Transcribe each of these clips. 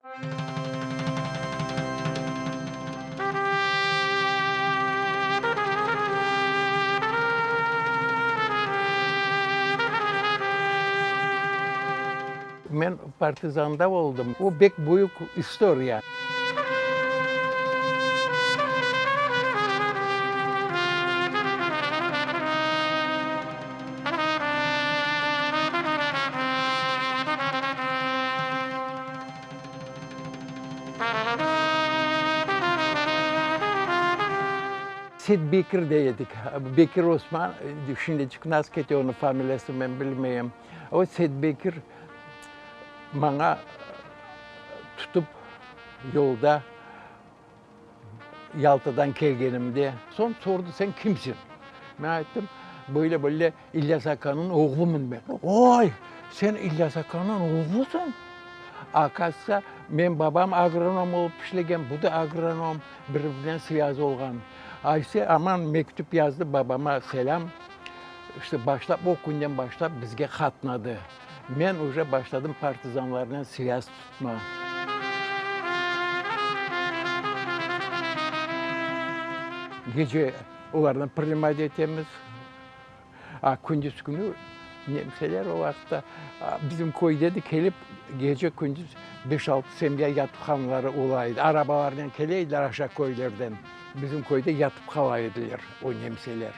Men partizanda oldım. O bek büyük istoriya. Seit Bekir dey edik. Bekir Osman, şimdiçik nasıl kete onıñ familiyası men bilmeyim. O Seit Bekir maña tutıp yolda Yaltadan kelgenimde, soñ sordı, sen kimsiñ? Men ayttım, böyle böyle İlyas akanıñ oğlumın men. Oy, sen İlyas akanıñ oğlusıñ? Akazıtsa, menim babam agronom olıp işlegen, bu da agronom, bir-birinen svâz olğan. Ayse, aman mektüp yazdı babama, selâm. İşte başlap, o künden başlap bizge qatnadı. Men uje başladım partizanlarnen svâz tutma. Gece olarnı primat etemiz, a kündüz künü nemseler o vaqıtta bizim köyde de kelip gece-kündüz beş-altı semya yatıp qalğanları ola edi. Arabalarnen kele ediler aşağı köylerden, bizim köyde yatıp qala ediler o nemseler.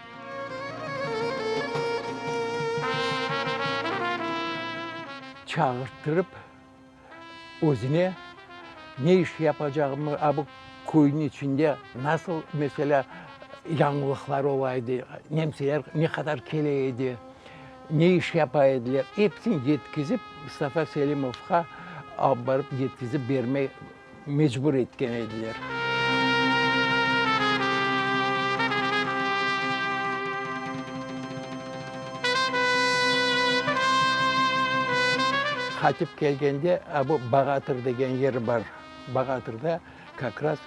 Çağırttırıp özüne ne iş yapacağımı, a bu köyniñ içinde nasıl, meselâ, yañılıqlar ola edi, nemseler ne qadar kele edi, ne iş yapa ediler, episini yetkizip Mustafa Selimovğa alıp barıp yetkizip bermey mecbur etken ediler. Qaytıp kelgende, a bu Bağatır degen yer bar. Bağatırda kak raz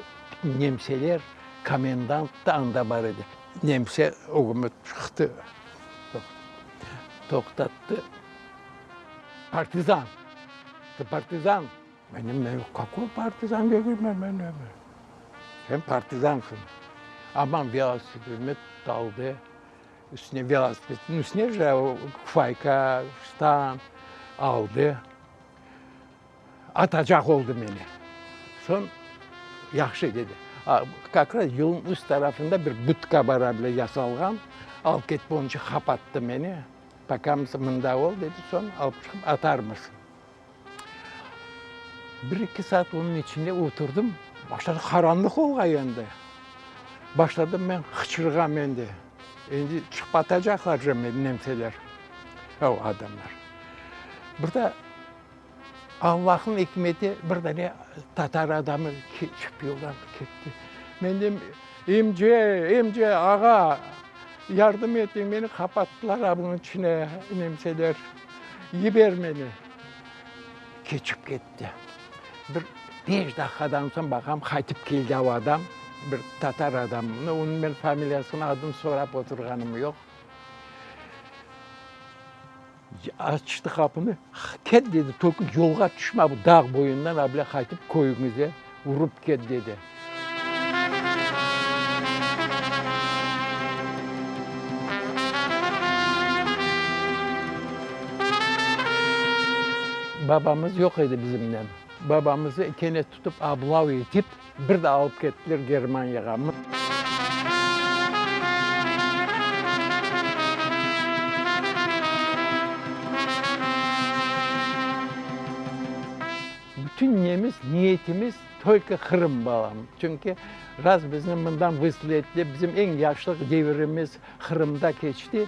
nemseler, komendant da anda bar edi. Nemse ögüme çıqtı, toqtattı. Partizan! Tı partizan! Menim men kakoy partizan degilmen men men. Sen partizansıñ. Aman velosipedime daldı. Üstüne velosipedniñ üstüne je kufayka, ştan aldı. Atacaq oldı meni. Soñ yahşı dedi. Kak raz yolnıñ üst tarafında bir budka bar bile yasalğan. Alıp ketip onıñ qapattı meni. Poka mında ol dedi, soñ alıp çıqıp atarmız. Bir-eki saat onıñ içinde oturdım, başladı qaranlıq olğay endi. Başladım men hıçırğam endi. Endi çıqıp atacaqlar je meni nemseler, o adamlar. Bir de Allahnıñ ikmeti bir dane tatar adamı çıqıp yoldan ketti. Men deyim, emce, emce, ağa, yardım etiñ, meni qapattılar a bunıñ içine nemseler. Yiber meni. Keçip ketti. Bir beş daqiqadan soñ baqam, qaytıp keldi o adam, bir tatar adam. Onıñ men familiyasını, adını sorap oturğanım yoq. Açtı qapını, ket dedi, tolko yolğa tüşme, bu dağ boyundan able qaytıp köyüñize urıp ket dedi. Babamız yoq edi bizimnen. Babamızı kene tutıp ablav etip, bir de alıp kettiler Germaniyağa. Bütün nemiz, niyetimiz tolko Qırım, balam. Çünki raz bizni mından vısıl ettiler, bizim eñ yaşlıq devirimiz Qırımda keçti.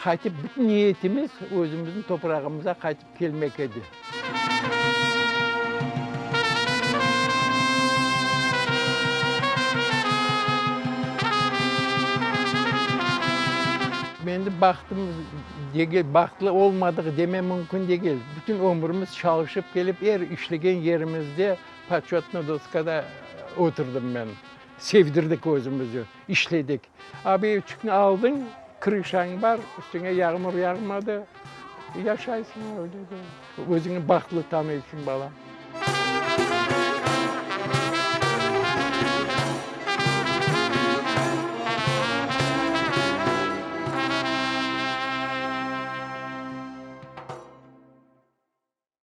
Qaytıp bütün niyetimiz özümizniñ toprağımıza qaytıp kelmek edi. Endi bahtımız degil, bahtlı olmadıq deme mümkün degil. Bütün ömrümiz çalışıp kelip, er işlegen yerimizde poçetnıy doskada oturdım men. Sevdirdik özümizi, işledik. A bu evçikni aldıñ, krışañ bar, üstüñe yağmur yağmadı, yaşaysıñ öyle de. Özüñni bahtlı tanıysıñ, balam.